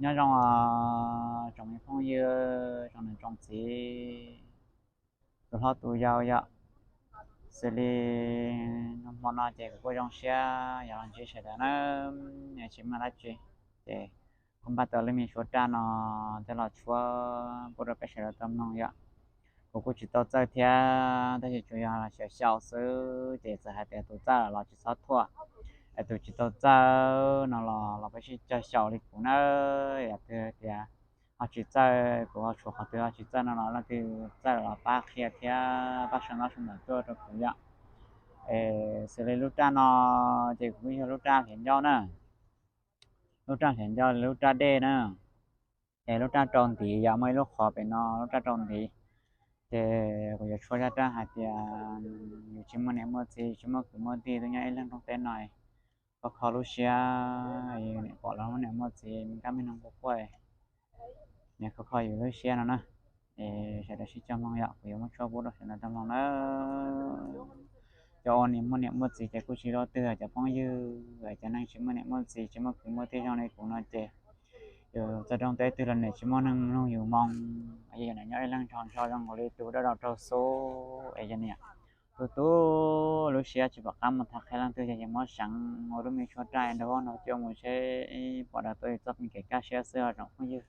Nyob zoo os tsoom me phooj ywg, tsoom niam tsoom txiv, tus hlob tus yau yom. Xws li nag hmo no ces kuv kuj zoo siab yog los ntsib sawv daws na, tsis muaj dab tsi, ces kuv npaj tau lub me suab raj no coj los tshuab pub rau peb sawv daws tau mloog yom. Kuv kuj tsis tau txawj thiab, tab sis tsuas yog xyaum xyaum xwb, ces txawm hais tias tus txawj los tsis txhob thuam, es tus tsis tau txawj no los los peb sib cog xyaum li kuv na. Yog twg tias ho tsis txawj, kuv ho tshuav qhov twg ho tsis txawj no los leej twg txawj los pab qhia thiab pab sau ntaub sau ntawv tuaj rau kuv yom. Es xws li lub raj no ces kuv kuj yog lub raj hliav ncauj na, lub raj hliav ncauj, lub raj dej na. Ces lub raj rau ntiv yom, muaj ib lub qhov pem no lub raj rau ntiv. Ces kuv yuav tshuab zaj raj hais tias yus tsis muaj niam muaj txiv, tsis muaj kwv muaj tij, tuaj nyob ib leeg rooj teb no, kho kho lub siab, yus niam pom los muaj niam muaj txiv, me kab me noog quaj quaj, nws kho kho yus lub siab no na. Es sawv daws sib cog mloog yom, kuv yuav muab tshuab pub rau sawv daws tau mloog na. Cov uas niam muaj niam muaj txiv ces kuj tsis luaj twg, cov phooj ywg, cov neeg tsis muaj niam muaj txiv, tsis muaj kwv muaj tij zoo li kuv no ces yus txog rooj teb twg los niam tsis muaj neeg mloog yus moo, yus niam nyob ib leeg nrho nrho zoo nkaus li tus dawb dau raug xub es yus niam tu tu lub siab tsis pom qab mus tham qhia leej twg, ces yus muab seev ua lub me suab raj nrog huab nrog cua mus seb pom dawm tuaj yus txoj kev kaj siab xwb os tsoom phooj ywg.